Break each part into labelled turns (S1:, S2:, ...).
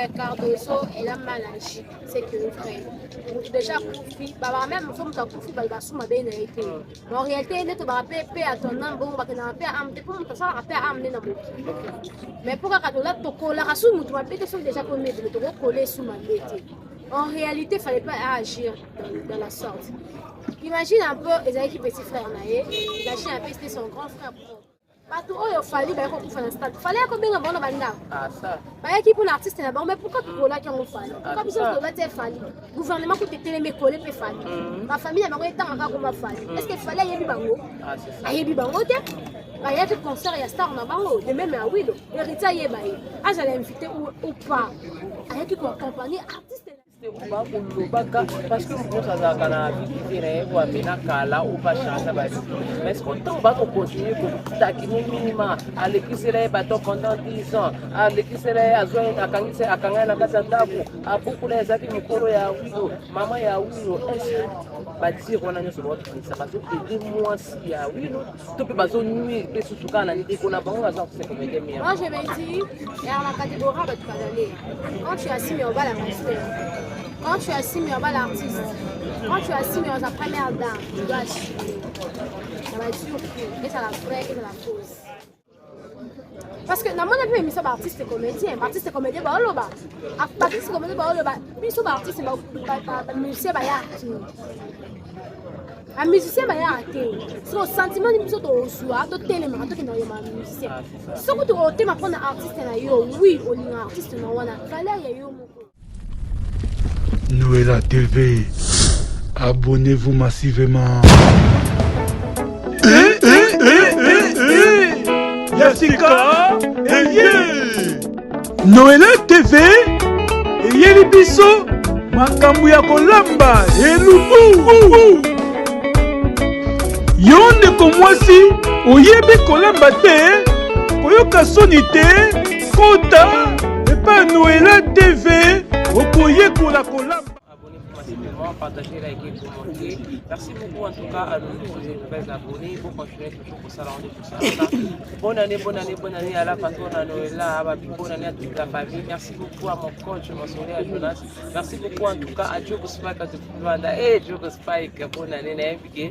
S1: Cardozo, elle a mal agi. C'est que vrai. Moto déjà akufi, babaka même so moto akufi bato basuma be na ye te. Mais en réalité nde tobaka mpe mpe ya ton âme, bongo bakendaka mpe ya âme te mpo moto asalaka mpe ya âme nde na mokili. Mais mpo kaka toza tokolaka soki moto mabe te, soki déjà komi ebele tokokola esu mabe te. En réalité, fallait pas agir dans la sorte. Imagine un peu, ezalaki petit frère na ye, imagine un peu, c'était son grand frère propre. Bato oyo Fally bayaki kokufa na stade, Fally akobenga bango na bandako.
S2: Ah, ça.
S1: Bayaki mpona artiste na bango, mais pourquoi tokolaki yango Fally? Pourquoi biso toba te Fally? Gouvernement kuta etelemi ekole mpe Fally, bafamille na bango etangaka koma Fally. Est ce que Fally ayebi bango?
S2: Ah, c'est ça.
S1: Ayebi bango te. Bayaki concert ya star na bango. De même Awilo, Héritier ayeba ye, azala invité ou pas, ayaki koaccompagner artiste.
S2: Bakolobaka parce que moto nyonso azalaka na vie privée na ye, po amena kala o bachange bavi. Mais ce que ntango bakocontinue kotakine minima, alekisela ye bato pendant 10 ans, alekisela ye, azwa ye, akangisi, akanga ye na kati ya ndako, abukula ye, ezalaki mokolo ya Awilo, mama ya Awilo. Est badire wana nyonso baokanisa bazoaider mwasi ya Awilo to mpe bazonuire mpe susu kaka na ndeko na bango baza kose comédien mia?
S1: Moi, je me dis, il y a la catégorie de tout. Quand tu assumes au bas la pasteur, quand tu assumes au bas l'artiste, quand tu assumes la première dame, tu dois assumer. Ça va être surtout, et ça la vraie et ça la fausse. Parce que namoni mpe émission baartiste comédien, baartiste comédien baoloba, baartiste comédien baoloba, biso baartiste, bamusicien bayaka te, bamusicien bayaka te. So sentiment ni biso tozwa, totelemaka, tokenda koyema bamusicien. Soki tokotema mpona artiste na yo, oui, olinga artiste na wana, valeur ya yo moko.
S3: Noëlla TV, abonnez-vous massivement. Eh, eh, eh, eh, eh. Ya sika eye Noela TV eyeli biso makambo ya kolamba elubu. Yo ndeko mwasi oyebi kolamba te, koyoka soni te, kota epai Noela TV, okoyekola kolamba.
S2: Abonnez-vous massivement, partagez, likez, commentez. Merci beaucoup en tout cas à nous tous les nouvelles abonnés. Pour continuer toujours pour ça, pour ça. Bonne année, bonne année, bonne année à la patronne à Noëlla, bonne année à toute la famille. Merci beaucoup à mon coach, mon soleil, à Jonas. Merci beaucoup en tout cas à Diogo Spike depuis Luanda. Hey Diogo Spike, bonne année, na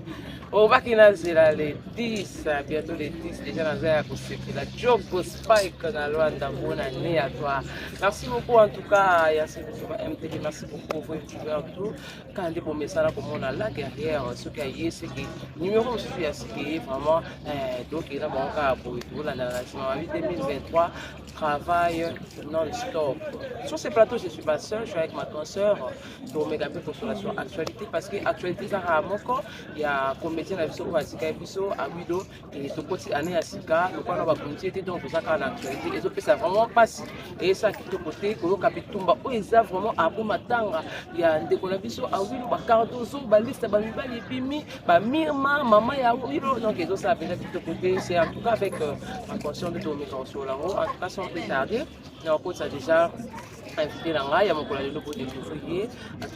S2: obaki nazela le 10, bientôt le 10 déjà, naza ya kosepela. Diogo Spike na Luanda, bonne année à toi. Merci beaucoup en tout cas ya MTV, merci beaucoup vous youtubeurs tout kaka nde bomesana komona la guerrière. Soki aye seke numéro mosusu ya sike ye vraiment, donc eza bango kaka boye, tokolandana na nsima. Mabi 2023, travail non-stop. Sur ce plateau, je suis pas seul, je suis avec ma consoeur. Tomeka mpe kosola sur actualité parce que actualité ezaka moko ya comédien na biso oyo atika biso, Awido. Tokoti année ya sika lokola na bakonti ete, donc toza kaka na actualité. Ezopesa vraiment mpasi, eyesa kitoko te koyoka bitumba oyo eza vraiment après matanga ya ndeko na biso Awilo, bacardozo, baliste bamibali ebimi, bamirma, mama ya Awilo. Donc ezosala mpenza kitoko te. C'est en tout cas avec ma conscience nde tomeka kosola yango. En tout cas, sans plus tarder, na okotisa déjà invité na ngai ya mokolo ya lelo po découvrir ye.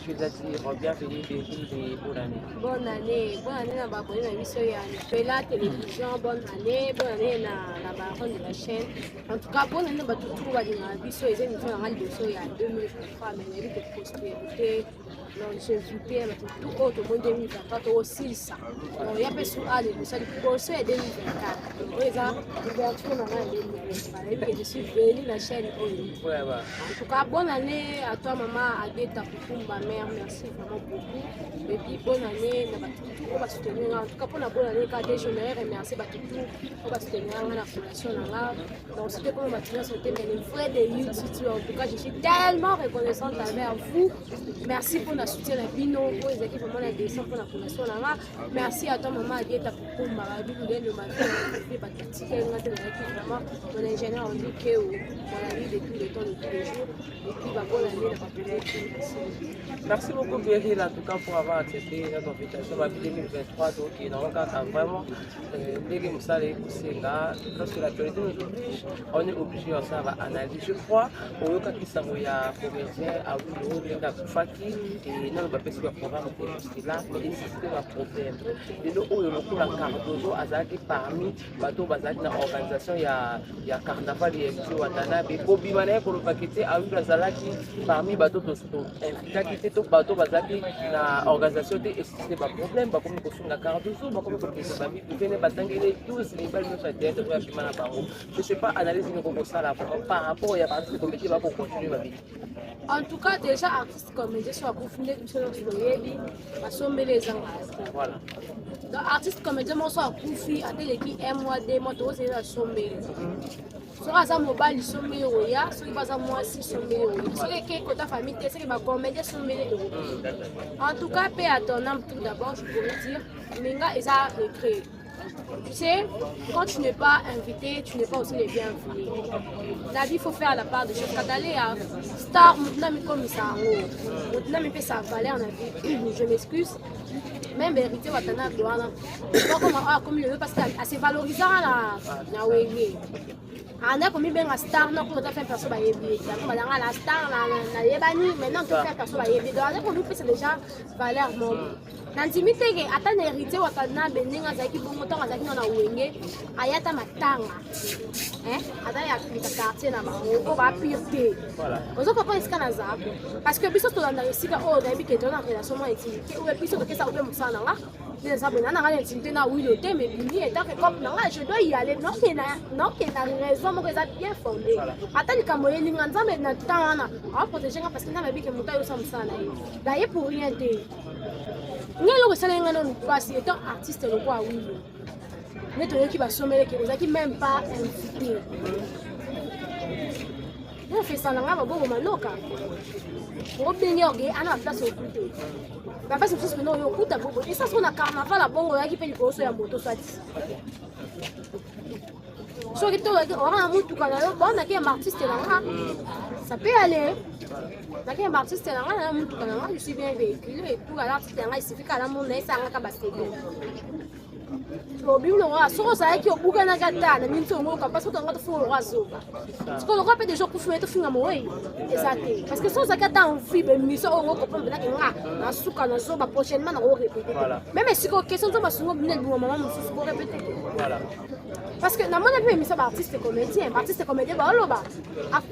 S2: Je vais dire bienvenue Beryl et bonne année.
S1: Bonne année, bonne année na baabonné na biso ya Nupela Télévision, bonne année, bonne année na baron de la chaîne. En tout cas, bonne année na bato tout balingaka biso. Eza émission na ngai liboso ya 2023, mais nayebi ke prospérité, longévité ya bato tout oyo tomoni 2023 tokosilisa. Donc ya mpe su a liboso liboso ya 2024, oyo eza ouverture na ngai ya 2023. Nayebi ke je suis venu na chaîne oyo. En tout cas, bonne année à toi, maman Agueta Kukumba, mère, merci vraiment beaucoup. Et puis bonne année na bato tout oyo basoutenir nga. En tout cas, mpona bonne année kaka te, j'aimerais remercier bato tout oyo basoutenir nga na fondation na nga. Donc c'était comme bato nyonso te, mais les vrais de YouTube, en tout cas, je suis tellement reconnaissante envers vous. Merci mpona soutien na bino oyo ezalaki vraiment na descend mpona fondation na nga. Merci à toi, maman Agueta Kukumba, babikulelo mabe bato tikali nga te, nazalaki vraiment mon ingénieur Henri Keo, mon ami de tous les temps, de tous les jours. Et puis bah, bonne année na bato. Merci.
S2: Merci beaucoup Beryl en tout cas pour avoir accepté notre invitation. Babi 2023, donc dans kaka vraiment ndenge mosala ekosenga, lorsque l'actualité nous oblige, on est obligé osala baanalyse. Je crois oyokaki sango ya comédien Awilo ndenge akufaki. Nano bapesi baprogramme te jusque là, mais enécessité baproblème lelo oyo, lokola Cardozo azalaki parmi bato oyo bazalaki na organisation ya carnaval ya Héritier Watanabe, kobima na ye kolobaki te Awilo azalaki parmi bato toinvitaki te, to bato bazalaki na organisation te, esuscité baproblème. Bakomi kosunga Cardozo, bakomi kopesa bamipene, batangeli 12 mibali nyonso ya théâtre oyo abima na bango. Je sais pas analyse nini okokosala par rapport ya baartiste comédien bakocontinue babili.
S1: En tout cas, déjà artiste comédien so akufi, nde biso nyonso toyebi, basombeli ezangaka te. Donc artiste comédien moko so akufi, ata eleki un mois, 2 mois, tokozeli basombeli. Soki aza mobali, sombeli oya. Soki baza mwasi, sombeli oya. Soki ekei kota famille te, soki bacomédien, sombeli eo. En tout cas, paix à ton âme. Tout d'abord, je pourrais dire minga eza regret. Tu sais, quand tu n'es pas invité, tu n'es pas aussi le bienvenu. La vie, il faut faire la part des choses. Quand aller à star, maintenant, comme ça, maintenant, mais sa valeur na vie. Je m'excuse. Même Héritier Watanabe, wana. Pas comme, ah, comme il le veut, parce qu'elle se valorisera na wenge. Anda komibenga star na kuna ta fin perso bayebi ye te, balanga na star nayebani maintenant to faire perso bayebi. Donc aza komipesa déjà valeur moko. Nandimi teke ata na Héritier Watanabe, ndenge azalaki bongo ntango azalaki nano na wenge, aya ata matanga aza ya moto quartier na bango oyo bapire te. Ozo comprendre esika naza, parce que biso tolandaka esika oyo nayebi ke toza na relation mwa intimité oyo biso tokesa obe mosala na nga nde naza boye na nga na intimité na Wilo te, mais bimi etake cope na nga, je dois y aller. Naokenda raison moko eza bien fondé. Ata likambo eyelinga, Nzambe na temps wana aoprotege nga, parce que Nzambe abike moto ayosa mosala na ye, naye pour rien te. Ngai eloko esalaki ngai nanu mpasi, étant artiste lokola Wilo, nde toyoki basomeleke ozalaki même pas invité. Ofesa na ngai maboko maloka obenge orgue ana baplace oku te, baplace mosusu mpena oyo okuta bobo esa soko na carnaval abongo oyaki mpe likolo so ya moto swati soki to oka na motuka na yo. Bon, nake ya artiste na nga, ça peut aller. Nake ya artiste na nga na motuka na nga, je suis bien véhiculé et tout. Ala artiste na nga, il suffit kala mona esangaka basede obi longo. Soki ozalaki obukanaki ata na miniti ongoka, parce que tonga tofinga longo azoba sikoyo lokola mpe deja okufi, tofinga mowei eza te, parce que soki ozalaki ata envie bémission oyo ngo comprendre mpenaki nga na suka na zoba, prochainement nako répéter te. Même esika okestion nzomba sungo bina libuma mama mosusu ko répéter te, parce que namoni mpe émission baartiste comédien, baartiste comédien baoloba,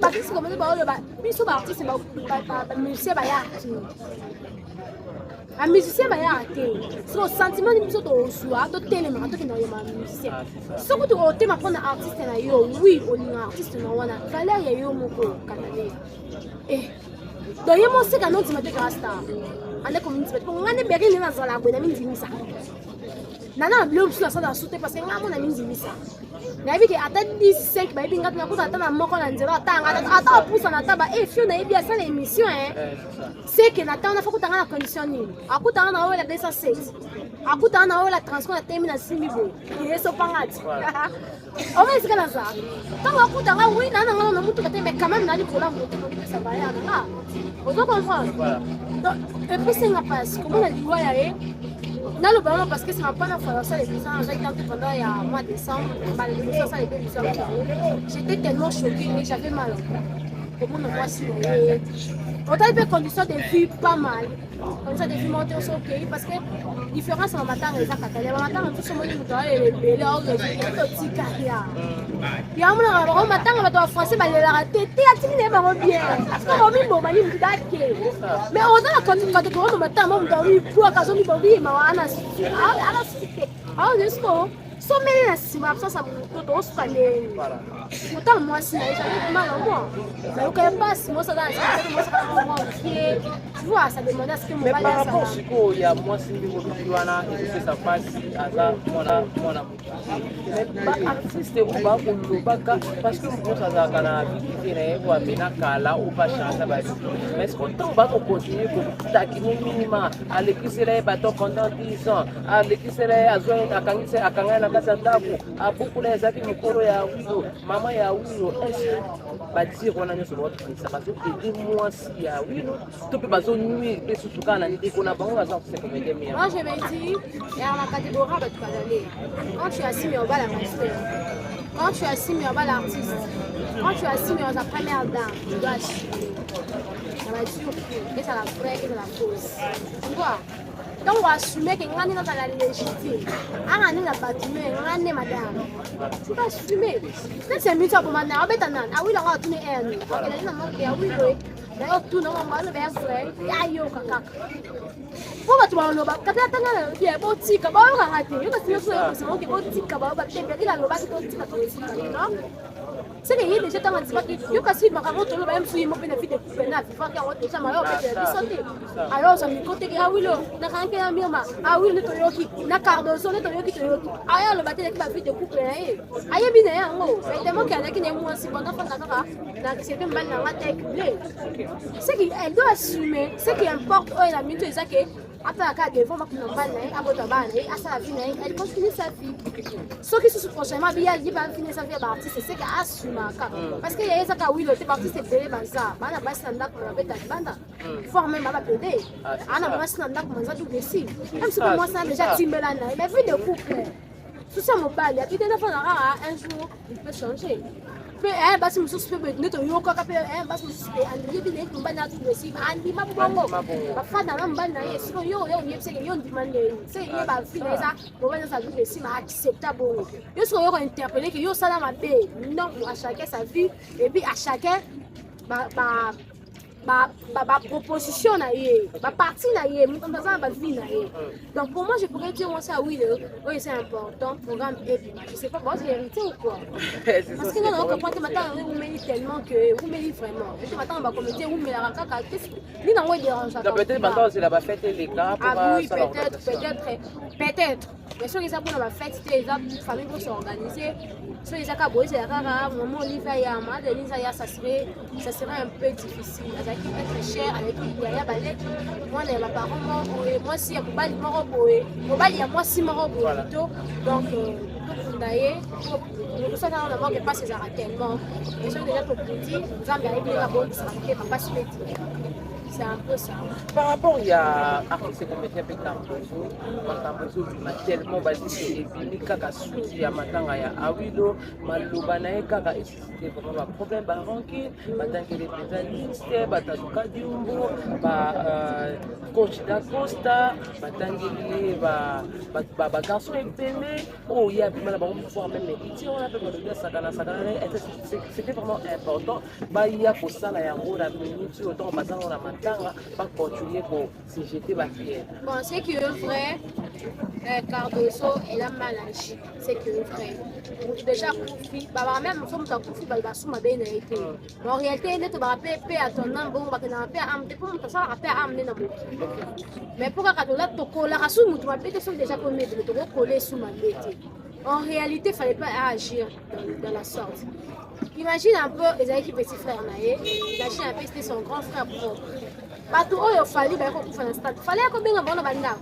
S1: baartiste comédien baoloba biso baartiste bamusicien bayaka te, bamusicien bayaka te. Siko sentiment ni biso tozwa, totelemaka, tokenda koyema bamusicien. Soki tokotema mpona artiste na yo, oui, olinga artiste na wana valeur ya yo moko katale. Donc ye moseka nondima te kaka star ande komindima te, mpo nga nde beri nde nazala boye na mindimisa nana na biloko mosusu nasala su te, parce que nga mona mindimisa nayebi ke ata 10 5 bayebi nga te, nakuta ata na moko na nzela, ata nga ata opusana ata ba e fio nayebi asala émission. C'est que na ntango nafa kutanga na condition nini, akutanga na oyo la 207, akutanga na oyo la transport na temi na simbi boye esopanga ti omo esika naza. Ntango akutanga, oui, naa nanga na mutuka te, mais quand même na likolo ya moto komipesa valeur na nga. Ozo comprendre? Donc epesenga mpasi komona liwa ya ye. Naloba yango parce que c'est ma première fois nasala émission. Nazalaki tanto pendant ya mois décembre, mbala liboso asala ebe émission yango. J'étais tellement choquée et j'avais mal komona mwasi na ye. Otali mpe condition de vie pas mal, condition de vie moko te oso okei, parce que différence ya bamatanga eza katali ya bamatanga mosusu. Omoni moto alela ebele, totika ya yango monaka bango matanga, bato ya français balelaka te te, atiki na ye bango bien, parce que bomiboma ni mutu dake. Mais oza na catégorie matanga mo moto amibwaka, azomiboma ana suki te, aonesiko someli na nsima absence ya moto tokosuka ndenge otanga mwasi na ye. J'avais mal en moi, nayoka ye mpasi. Mwasi aza na mwasi aza mwa mokie, tu vois, ça demande à ce que
S2: mobali. Mais par rapport sikoyo ya mwasi, ndenge olobi wana ezopesa mpasi, aza mwana mwana motu, mais baartiste oyo bakolobaka, parce que moto nyonso azalaka na vie privée na ye oyo amena kala oyo bachange bavi, mais ce que ntango bakocontinue kotakine minima, alekisela ye bato pendant 10 ans, alekisela ye, azwa ye, akangisi, akanga ye na kati ya ndako, abukula ye, ezalaki mokolo ya Wilo, mama ya Wilo, est badire wana nyonso baokanisa bazoaider mwasi ya Wilo to mpe bazonuire mpe susu kaka na ndeko na bango baza kose comédien mia?
S1: Moi, je me dis, il y a la catégorie bato bazali. Quand tu assumes obala pasteur, quand tu assumes obala artiste, quand tu assumes la première dame, tu dois assumer. Ba ezala vrai, ezala fausse, tu vois? Ntango assume ke nga nde nazala légitime, anga nde na bato, me nga nde madame, tu vas assumer. Neti ya minti aboma na abeta nani awilo yango, atuni erne akelaki na moke awilo nayo tuna ngo, aloba ya vrai, ayoka kaka mpo bato baloba kata atanga na lobi botika, bayokaka te. Yoka sino so oke botika, baloba te. Beril alobaki totika, totika. Non, c'est que ye déjà ntango andimaki, yoka si makambo toloba ye mosu, ye mo mpe na vie de couple na vivaki yango déjà. Mayo obetela biso te, ayo ozwa micro teke Awilo nakangi na Mirma, Awilo nde toyoki na Cardozo nde toyoki, toyoki. Ayo aloba te, eleki ba vie de couple na ye, ayebi na ye yango. Mais tellement ke alaki na ye mwasi, pendant fanda kaka na accepte mobali na nga te, cumulé ce qui elle doit assumer. Ce qui importe oyo na minto eza ke atalaka devant, bakuna mobali na ye, abota bana na ye, asala vie na ye, elle continue sa vie. Soki susu prochainement biya ye bafini sa vie ya ba artiste, c'est que assumaka, parce que ye ezaka wilo te. Ba artiste ebele baza bana basi na ndako, babeta libanda, voire même babapede ana mwasi na ndako, manza double sim, même soki mwasi na déjà timbela na ye. Mais vie de couple, susi ya mobali apite nafana kaka, un jour il peut changer. Mpe basi mosusu mpe nde toyokaka mpe, basi mosusu mpe ayebi na ye mobali na double sim, andima bongo, bafanda na mobali na ye. Siko yo oyo oyebiseke yo ndima ndeni se ye ba vie na eza mobali aza double sim, accepta bongo. Yo soki oyo kointerpeller ke yo osala mabe, non. À chacun sa vie et puis à chacun ba proposition na ye, ba parti na ye, moto aza na ba vie na ye. Donc pour moi, je pourrais dire moi ça, oui, oyo c'est important, programme ebima. Je sais pas, bon, c'est hérité ou quoi, parce que non, non, comprendre matanga umeli tellement que umeli vraiment ete matanga ba comédien umelaka kaka nini yango edérangeaka.
S2: Peut-être banda ozela ba fête eleka.
S1: Ah oui, peut-être, peut-être, peut-être. Mais soki eza mpona ba fête te, eza famille pour s'organiser. Soki eza kaka boye, ezala kaka mama Olive aya, mama Denise aya, ça serait un peu difficile. Azalaki être cher, azalaki yaya baleki, mwana ya ba parent moko boye, mwasi ya mobali moko boye, mobali ya mwasi moko boye plutôt. Donc tokunda ye kosala na manque mpasi ezalaka tellement. Mais soki déjà tokundi, Nzambe ayebi ndenge abongisaka motema mpasi mpe tika. C'est un peu ça.
S2: Par rapport ya artiste comédien mpe Cardozo, makambo ezobima tellement, badisi ebimi kaka suki ya matanga ya Awilo, maloba na ye kaka esuscite vraiment ba problème, ba rancune, batangeli mpenza liste, batatuka diumbu, ba coach Dacosta, batangeli ye ba garçon ebele oyo ye abima na bango, voire même héritier wana mpe balobi asakana sakana na ye. C'était vraiment important baya kosala yango na minute oyo, ntango baza ngo na matanga, bacontinue kose jeter ba pierre?
S1: Bon, ce qui est vrai, Cardoso, elle a mal agi. Ce qui est vrai. Déjà, akufi, bah, même so moto akufi, baloba su mabe na ye te. Mais en réalité, nde tobaka mpe mpe atondant bongo, bakendaka mpe ame te, mpo moto asalaka mpe ame nde na mokili. Mais mpo kaka toza tokolaka su moto mabe te, soki déjà komi ebele, tokokola esu mabe te. En réalité, fallait pas agir dans la sorte. Imagine un peu, ezalaki petit frère na ye. Imagine un peu, c'était son grand frère propre. Bato oyo Fally bayaki kokufa na stade, Fally akobenga bango na bandako,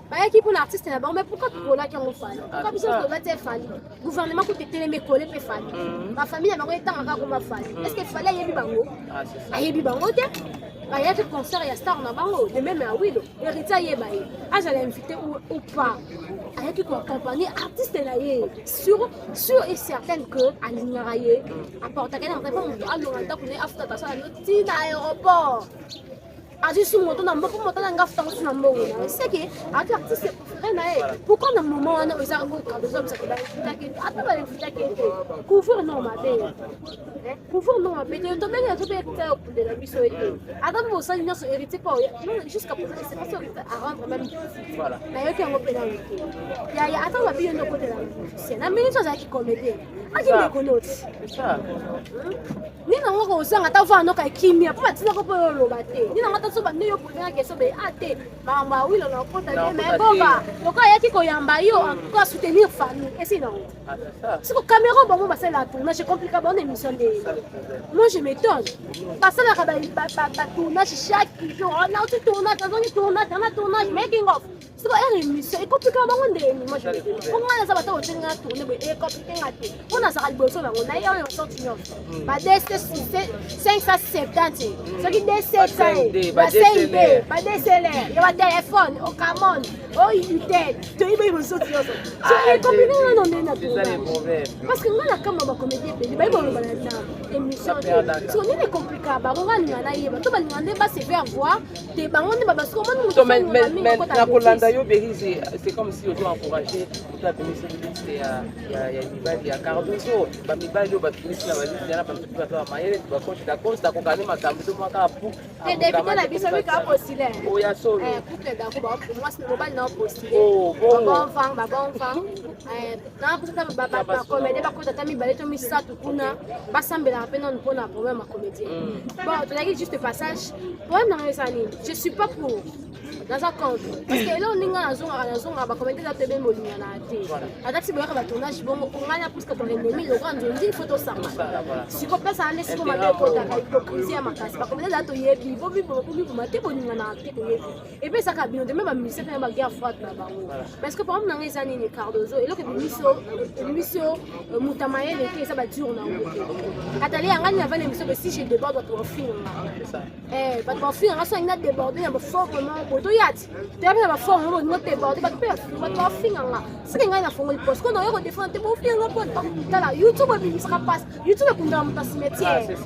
S1: bayaki mpona artiste na bango. Mais pourquoi tokolaki yango Fally? Pourquoi biso tolati ye Fally? Gouvernement kuta etelemi, ekole mpe Fally, ba famille na bango etangaka koma Fally. Est ce que Fally ayebi bango? Ayebi bango te. Bayaki concert ya star na bango. De même Awilo, héritier ayeba ye, azala invité ou pas, ayaki koaccompagner artiste na ye, sur sûr et certaine que alingaka ye, aportaka ye na mpo moto alonga ndako na ye, afutaka, asala no ntina aéroport, azwi su moto na mbongo, moto na nga afutango su na mbongo na ye, c'est que aki artiste préféré na ye. Pourquoi na moment wana eza okabezobisaka bainvitaki te? Ata bainvitaki te, couvrir non mabe, couvrir non mabe te. Tobenge to mpe héritier okundela biso ete ata mpe bosali nyonso, héritier mpo jusqu'à présent c'est pas sûr à rendre même. Nayoki yango mpe nano te. Yaya, ata babi yo nde okotela musicien na minute, azalaki comédien, aki ndeko noti nini yango kozanga ata ovanda noka ekimia mpo batinako mpo oyo oloba te nini yango. Ata so bande yo posenga question be a te, makambo ya Wilo na okota te. Mais boba lokola ayaki koyamba yo, en tout cas soutenir famille esi nango. Siko caméra bango basalaka tournage, compliqué bango émission nde. Moi je m'étonne, basalaka ba tournage chaque jour, nauti tournage, nazongi tournage, ana tournage, making of, siko ere émission ecompliqué bango ndeni. Moi je po ngai naza bato otelinga tourne boye, ecompliqué nga te, mpo nazalaka liboso nango na ye oyo sorte nyonso ba dc 570, soki d700, ba 5D, ba DSLR ya ba téléphone okamon oitel, toyebi mosusu nyonso. So ecompliqué nga no ndeni na tournage, parce que nga na kama ba comédien ebele bayebi baloba na nzambe. émission te. So nini compliqué bango? Nga ninga nayeba to balinga nde ba se faire voir te, bango nde babasuka omoni moto.
S2: Na kolanda yo, Berise, c'est comme si ozo encourager moto abimisi liste ya mibali ya Cardozo. Bamibali oyo babimisi na baliste yana, bato baza bamayele, bacoach dacosta akokani makambo to mwaka pu.
S1: Te, député na biso mika apostule.
S2: Oya solo.
S1: Couple dako, mwasi mobali na opostule. Babon vent, babon vent. Na mposa bacomédien bakota ata mibale to misato kuna, basambelaka mpe nanu mpona problème ya comédien. Bon, tozalaki juste passage. Problème nanga eza nini? Je suis pas pour, naza contre, parce que eloko ndenge nazongaka, nazongaka bacomédien eza toyebe molingana te. Ata ti boyaka batournage bongo, ngai na puisque ton ennemi lokwa nzondi, il faut tosanga. Siko place wana nde siko mabe ekotaka, hypocrisie ya makasi. Bacomédien eza toyebi, bobiboma te, bolinganaka te, toyebi. Epesaka bino te, me bamusicien mpe na baguerre froide na bango. Parce que problème nanga eza nini? Cardozo, eloko ebimisi yo moto ya mayele te, eza badure na yango te. Atali yanga nini avanda émission? Si je déborde, bato bafinga, bato bafinga nga. So alingi na déborde na baforme moko boye, toya ti toya mpe na baforme moko bolingo déborde, bato mpe bato bafinga nga. Soki ngai nafongoli poste kono oyo kodefendre te, bofinga nga mpo tala YouTube ebimisaka mpasi. YouTube ekundaka moto ya cimetière.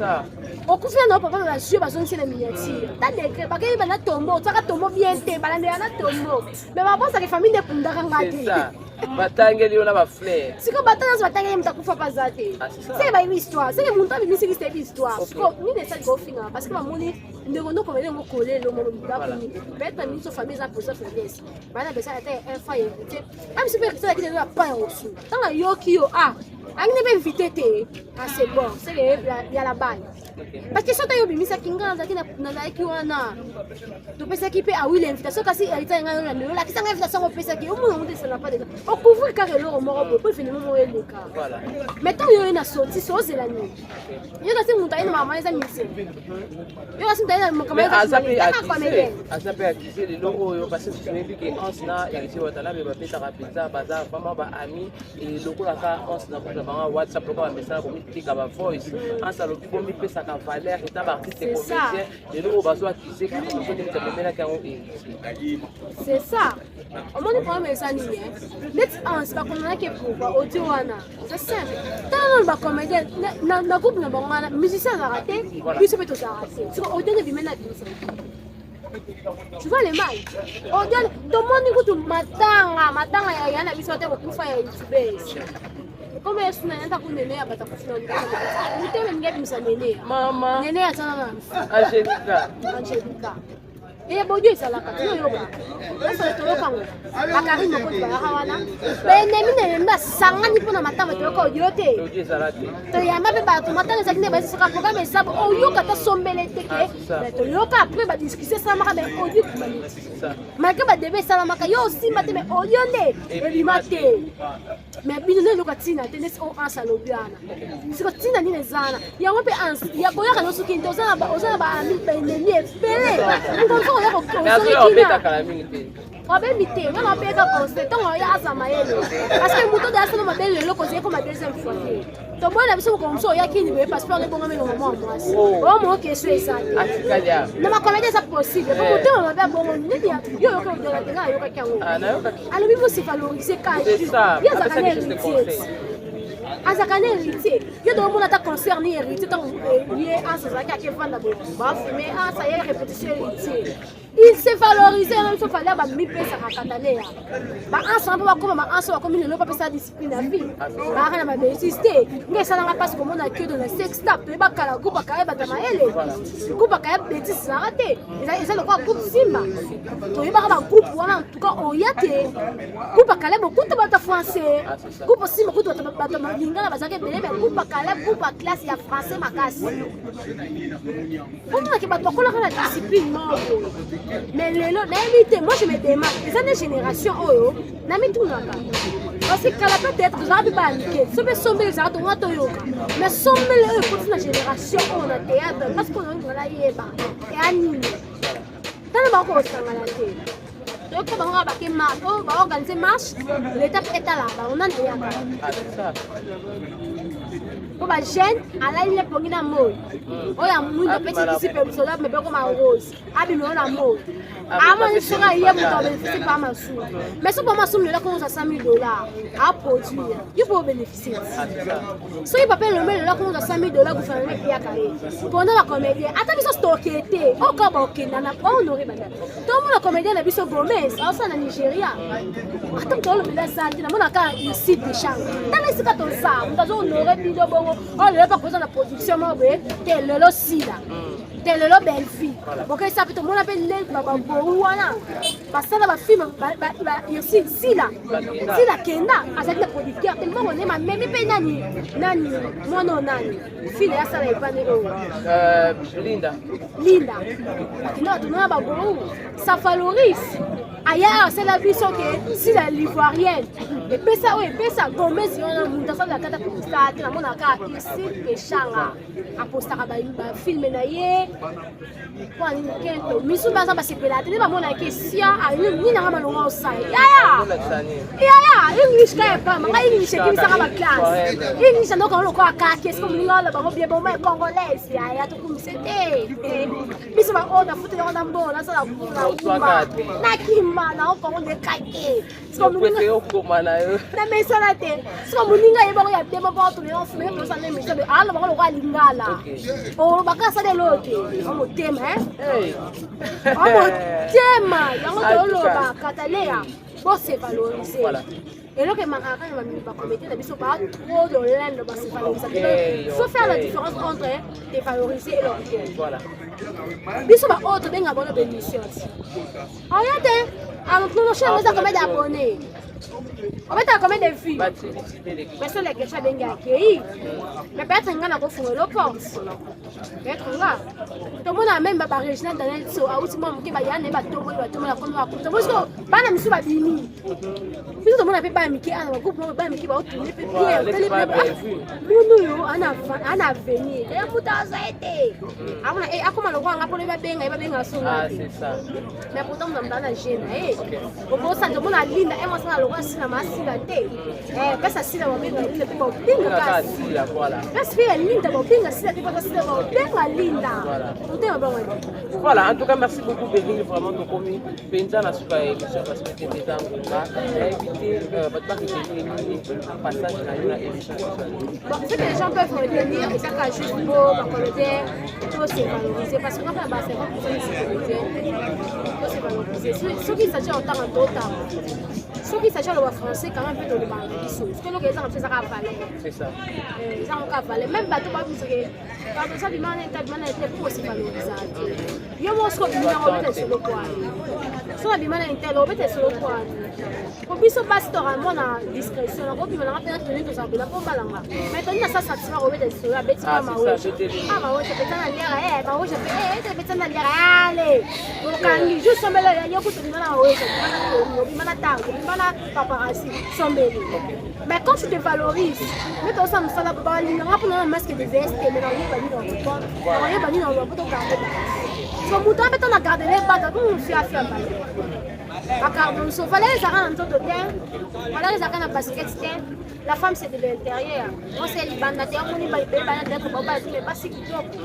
S1: Okufi na papa, bazwi bazongisi na miniature ta degré, bakei na tombo, otiaka tombo bien te, balandela na tombo, mais babosaka famille nde ekundaka nga te.
S2: Batangeli yo na bafleur.
S1: Siko bato nyonso batangeli moto akufa mpa te. Seke bayebi histoire, seke moto abimisiki te yebi histoire. Siko nini esali kofinga? Parce que bamoni ndeko ndokomele yango kolelo molo ndako nini, peut-être miso famille eza posa faiblesse, bana besala ata un fois héritier abiso mpe héritier alaki na pa ya osu. Ntango ayoki yo, ah, angi mpe invité te. Ah, c'est bon, c'est ya la balle, parce que soki obimisaki nga nazalaki wana, topesaki mpe awi l'invitation, kasi héritier ngai na lelo olakisa ngai invitation opesaki, omona ngo te. Ça n'a pas de ocouvrir kaka eloko moko boye po événement moko eleka. Mais ntango yo oye na sorti, so ozela nini? Yo kasi moto aye na makambo eza mise, yo kasi moto aye na makambo.
S2: Aza mpe accusé lelo oyo, parce que toyebi ke Anse na Héritier Watanabe bapesaka mpenza, baza vraiment baami. Lokolaka Anse na groupe na bango WhatsApp, lokola bamesana komitika bavoice, Anse alobi bomipesaka valeur eta baartiste comédien. Lelo oyo bazo accuse soki moto amemelaki yango Héritier.
S1: C'est ça. Omoni problème eza nini? Neti Anse bakondanaki pourquoi audio wana? C'est simple. Ntango nano bacomédien na groupe na bango wana, musicien azalaka te, biso mpe tozalaka te. Siko audio ebime na bimisa, tu vois le mal. Audio tomoni kutu matanga, matanga ya na biso te, kokufa ya youtubes koma yesu na yanta kunene ya bato akufi na motema elingi abimisa nene.
S2: Mama.
S1: Nene azana na
S2: Angélika.
S1: Angélika. Eye bodio ezalaka toyoka, nyonso toyokango. Bakarine mokonzi bayaka wana, baennemi na enemi basangani mpona matanga, toyoka audio te.
S2: Audio ezala te.
S1: Toyamba mpe bato, matanga ezalaki nde basisaka programme eza oyoka ta sombele te ke toyoka. Après badiscussion esalamaka, mais audio ebimani malgré badebe esalamaka, yo osimba te, mais audio nde ebima te. Mais bino nde eloko ntina te neti o Anse alobi wana. Siko ntina nini eza wana? Yango mpe Anse ya koyaka no soki nte oza na baami, baennemi ebele, ngonso oya
S2: obetaka mingi te.
S1: Obebi te, nga na obeka conseil ntango oya aza mayele, parce que moto oyo asala mabe lelo kozali koma deuxième fois te. Toboyela biso mokolo mosusu oyaki boye, passeport ebongami na mama mwasi oyo moko, question eza te.
S2: Atikali awa.
S1: Na bacomédie eza possible po motema mabe abongo nini? Yo oyoki odela te, nga ayokaki yango. Alobi bose valoriser
S2: C'est ça.
S1: Ye azalaka na
S2: Apesaki juste
S1: héritier.
S2: conseil.
S1: Azalaka na héritier. Ye toomona ata concert ni héritier, ntango ye Anse azalaki akevanda boye, bafume Anse aye répétition héritier, il s'est valorisé. Yango biso fale bamipesaka katane ya baanse wana mpo bakóma baanse bakomi lelo, bapesa discipline ya vie, bayaka na babétise te. Nge esalanga mpasi komona kedo na sextap. Toyeba kala groupe akaya bato ya mayele, groupe akaya bétise ezalaka te. Eza lokola groupe Simba, toyebaka bagroupe wana. En tout cas oya te, groupe akale bokuta bato ya français, groupe Simba kutu bato malingana bazalaki ebele, mais groupe akale, groupe ya classe ya français makasi, omonaki bato bakolaka na discipline moko boye. Mais lelo nayebi te, moi je me demande, eza nde génération oyo namitunaka, parce que kala peut-être tozalaka mpe baya mike, so mpe sombele ezalaka tonga toyoka, mais sombele oyo ekoti na génération oyo na théâtre, parce que oyo nayeba eya nini? Tala bango kosangana te, toyoka bango kaka bake marche oyo baorganize marche, l'état mpe etalaka bango nani eyaka.
S2: Ah, c'est ça.
S1: Mpo bajeune alali ne pongi na moi oyo ya mwindo apesi kisi mpe mosola mpe ekoma rose abima na moi amoni soki aye moto abénéficie pa masumu. Mais soki pa masumu lelo akomoza 100 000 $ aproduire, yo mpo obénéficie. Soki papa Elombe lelo akomoza 100 000 $, gouvernement epiaka ye mpona bacomédien. Ata biso stoke te, oka bakokenda na honore banda. Tomona comédien na biso Gomez aosala na Nigeria, ata moto alobela aza te. Namonaka ici Peshanga, tala esika toza, moto azohonore bino bongo. Oyo lelo mpa koza na production moko boye te, lelo Sila te, lelo Bellevie bokesa mpe. Tomona mpe ndenge baboru wana basala bafilm irsi Sila. Sila kenda azalaki na producteur te, mbongo nde mamemi mpe nani nani mwana oyo nani file asala epane oyo.
S2: Linda.
S1: Linda bakenda, batomona baboru Safaloris aya asala biso ke Sila l'ivoirienne epesa oyo epesa Gomez wana. Moto asalaka kata posta te, namonaka isi Peshanga apostaka bafilm na ye. Mpo nini kento misu baza basepela te? Nde bamonaka esia nini nanga malonga osala yaya yaya English ka epama ngai, English ekimisaka baklasse, English andoka lokola kaki esiko moninga wana bango bien boma congolaise. Yaya, tokumise te biso baoyo nafutelaka na mbongo nasala kuna nakima na okongo nde kake.
S2: Na
S1: mesala te. Siko moninga ye bango ya bien moko tolela fumele tosala émission, alo bango lokola lingala olobaka asala eloko te. O motema, o motema yango toloba kataleya bose valoriser. Eloko emakaka kaka bacomédien na biso ba trop lolendo, base valoriser. Faut faire la différence entre dévaloriser et l'orgueil. Biso baoyo tobenga bango bémission oya te, chaîne eza combien d'abonnés, obetaka combien de vues? Mais so lekesha abengi akei, mais peut-être nga nakofungola porte, peut-être nga tomona même baregional Daniel so auti mwa moke, baya na ye, batomboli batomboli, akomi bakuta. Bosiko bana misu babimi, biso tomona mpe bana mike ana bagroupe moko, bana mike baotourne mpe bien. Otali mundu oyo ana avenir ya moto aza ye te, amona akoma lokola nga mpona babenga ye, babenga songa te. Mais pourtant moto amutala na jeune na ye okosanja omona Linda e mwasana lokola Sila, ma Sila te, pesa Sila babenga Linda mpe babenga Sila, pesi mpe ya Linda babenga Sila te, pesa Sila babenga Linda motema bango.
S2: Voilà, en tout cas, merci beaucoup Beryl, vraiment tokomi mpenza na suka ya émission parce que te eza ngonga. Nayebi te bato baretenir nini passage na yo na émission?
S1: Bon, ce que les gens peuvent retenir, ezaka juste po bacomédien to se valoriser, parce que quand ba 50% de comédien to se valoriser. Soki il s'agit otanga, totanga. Soki il s'agit aloba français quand même mpe tolobaka na biso. Soki eloko ezanga biso ezaka valeur.
S2: C'est ça.
S1: Ezanga ka valeur. Même bato babisoke bato oza bima na eta, bima na ete po se valoriser te. Yo moko soki obimi nango, obeta lisolo kwani? So abima na intel, obeta lisolo kwani? Po biso basi tokamona discrétion nakobima nanga mpe na toni tozala mpena mpo mbalanga, mais toni nasa sentiment kobeta lisolo abeti mwa maweja, ah maweja peta na liaka, e maweja pe ete peta na liaka ale okangi ju sombele yo kutu obima na maweja, obima na toni, obima na tango, obima na paparazzi sombele. Mais quand tu te valorises, nde tosala mosala balinganga mpona na masque de veste, mais nakoyeba nini na nakoyeba nini na po togarde so moto abe to na gardele bata fiafia bale bakardon. So valeur ezalaka na nzoto te, valeur ezalaka na basket te. La femme, c'est de l'intérieur. Mwasi ya libanda te. Omoni bana te babala te, basi kitoko.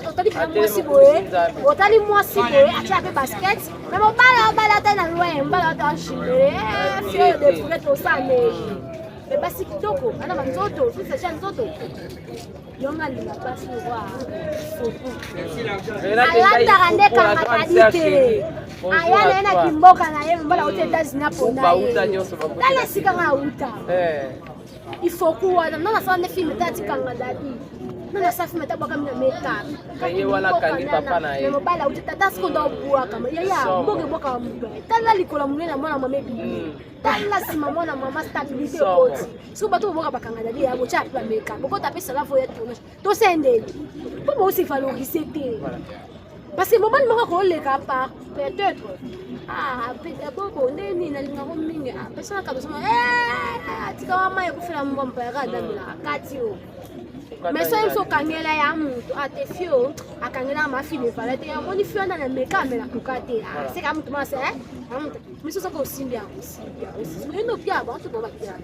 S1: Otali mpena mwasi boye, otali mwasi boye atia mpe basket, mais mobala obala te na loin, mobala ata achimele fio defure tosane. Mais basi kitoko ana banzoto susa ya nzoto yonga alinga basi wa sopu alataka nde kangakadi te, aya na ye na kimboka na ye. Mobala auta États-Unis apona ye, tala esika nga auta ifoku wana. Nga nasala nde film te, atikanga dadi nga nasala film te, abwakami na makeup. Mobali auti tata siko ndo obwaka yaya mboka ebwakaka mobali. Tala likolo monene ya mwana mama ebimi, tala nsima mwana mama, stabilité ekoti. Soki bato boboka bakanga dadi ya botya mpe bameka bokota mpe sala vo ya tournage tosendeli mpo bosi valoriser te, parce que mobali moko akoleka par peut-être bobo nde nini nalingako mingi pesana kado soma atika wa mai ekufela mbwa mpayaka adamela akati o. Mais soki biso okangela ya motu ate fio akangelaka mafile evala te, amoni fio wana na meka amela koka te, seka motu masa. Miso soki osimbi yango, osimbi yango, osimbi eno pia bango to bango bapia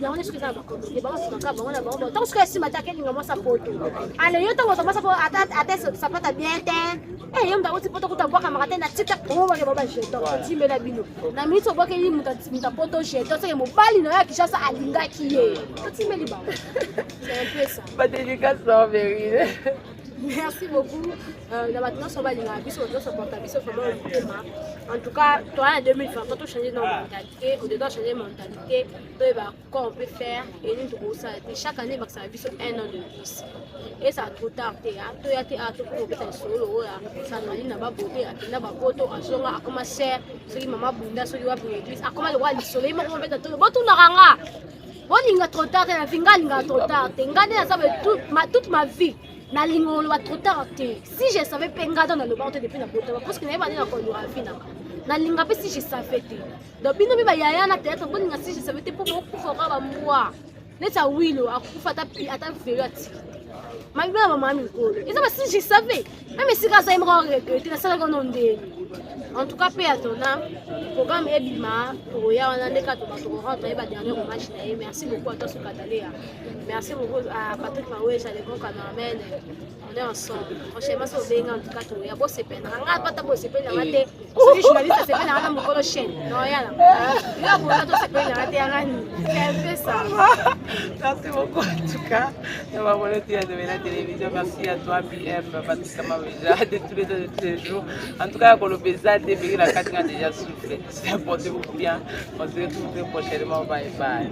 S1: yango nde. Soki eza na bakomede, bango sukaka bango na bango. Ntango soki esimba te, akelinga mwasa poto. Ale yo, ntango oza mwasa po ata sapata bien te, yo moto akoti poto kuta bwakamaka te na tika obwake bango bajeton. Otimbela bino na miniti, obwakeli moto apoto jeton, soki mobali na yo ya Kinshasa alingaki ye, otimbeli bango. C'est un peu ça.
S2: Badédicace na Verine.
S1: Merci beaucoup na bato nyonso balingaka biso, bato nyonso porta biso vraiment motema. En tout cas, toi, na 2023, tochange na mentalité, au-dedans changer mentalité, toyeba quoi on peut faire et nini tokosala te. Chaque année bakisaka biso un an de plus, ezala trop tard te. Toya te, tokoma obeta lisolo lokola Sandrine na babote, akenda bapoto, azonga, akoma sœur, soki mama bunda, soki wapi na église, akoma lokola lisolo ye moko mobeta. Tolo botunaka nga, bolinga trop tard te na vie. Nga alingaka trop tard te. Nga nde naza toute ma vie, nalinga oloba trop tard te. Si je savais mpe, nga to naloba te depuis na botama, parce que nayeba nde nakolora vie nanga. Nalinga mpe si je savais te. Donc bino mpe bayaya na théâtre, bolinga si je savais te, mpo bokufa kaka bambwa neti awilo akufa, ata velo atiki te. Mabino na bamama mikolo eza ba si je savais même esika azali moko regretter nasalaki ono ndeni. En tout cas, mpe ya tona programme ebima, tokoya wana nde kaka tobato korendre ye ba dernier hommage na ye. Merci beaucoup à toi Sokatalea, merci beaucoup à Patrick Maweja, le bon cameraman. On est ensemble prochainement. So obenga, en tout cas toya, bosepelaka nga pata, bosepelaka te. Soki journaliste asepelaka na mokolo chaîne noyala yo boza, tosepelaka te yanga nini. C'est un peu ça.
S2: Merci beaucoup en tout cas d'avoir voulu de la télévision. Merci à toi, BM, Patrick Kamaweja, de tous les temps, de tous les jours. En tout cas, Kolobeza, DBI, la carte a déjà soufflé. Portez-vous bien. On se retrouve très prochainement. Bye bye.